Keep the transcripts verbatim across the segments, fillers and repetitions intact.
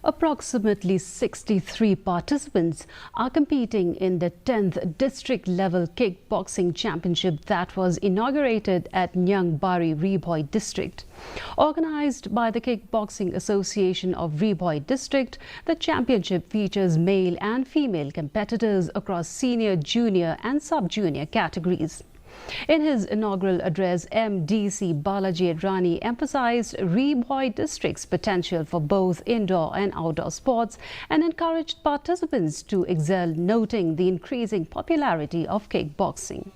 Approximately sixty-three participants are competing in the tenth District Level Kickboxing Championship that was inaugurated at Nyangbari, Ri Bhoi District. Organized by the Kickboxing Association of Ri Bhoi District, the championship features male and female competitors across senior, junior, and sub-junior categories. In his inaugural address, M D C Balaji Rani emphasized Ri Bhoi District's potential for both indoor and outdoor sports and encouraged participants to excel, noting the increasing popularity of kickboxing.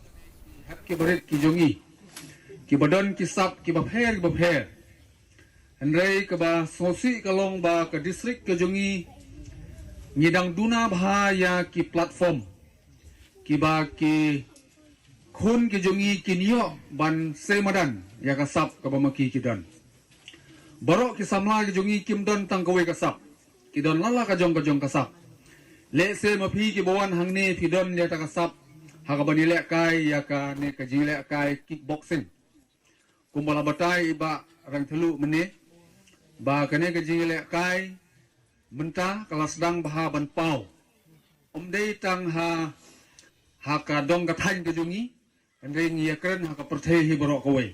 Hep ki barit ki jong i, ki ba don ki sap ki ba pher ki ba pher. Hynrei kaba sngewsih ka long ba ka district ka jong i ngi dang duna bha ïa ki platform kiba ki khun ki jong i kin ïoh ban sei madan ïa ka sap kaba ma ki ki don. Baroh ki samla ki jong i kim don tang kawei ka sap, ki don lala ka jong ka jong ka sap. Lehse ma phi ki ba wan hangne phi don ïa ta ka sap ha kaba ngi lehkai ïa kane ka jingïalehkai kickboxing. Kumba la batai i Bah Rangthelu mynne ba kane ka jingïalehkai mynta ka la sdang bha ban paw. Ym dei tang ha, ha ka dong ka thaiñ ka jong i, hynrei ngi ïakren ha ka pyrthei hi baroh kawei.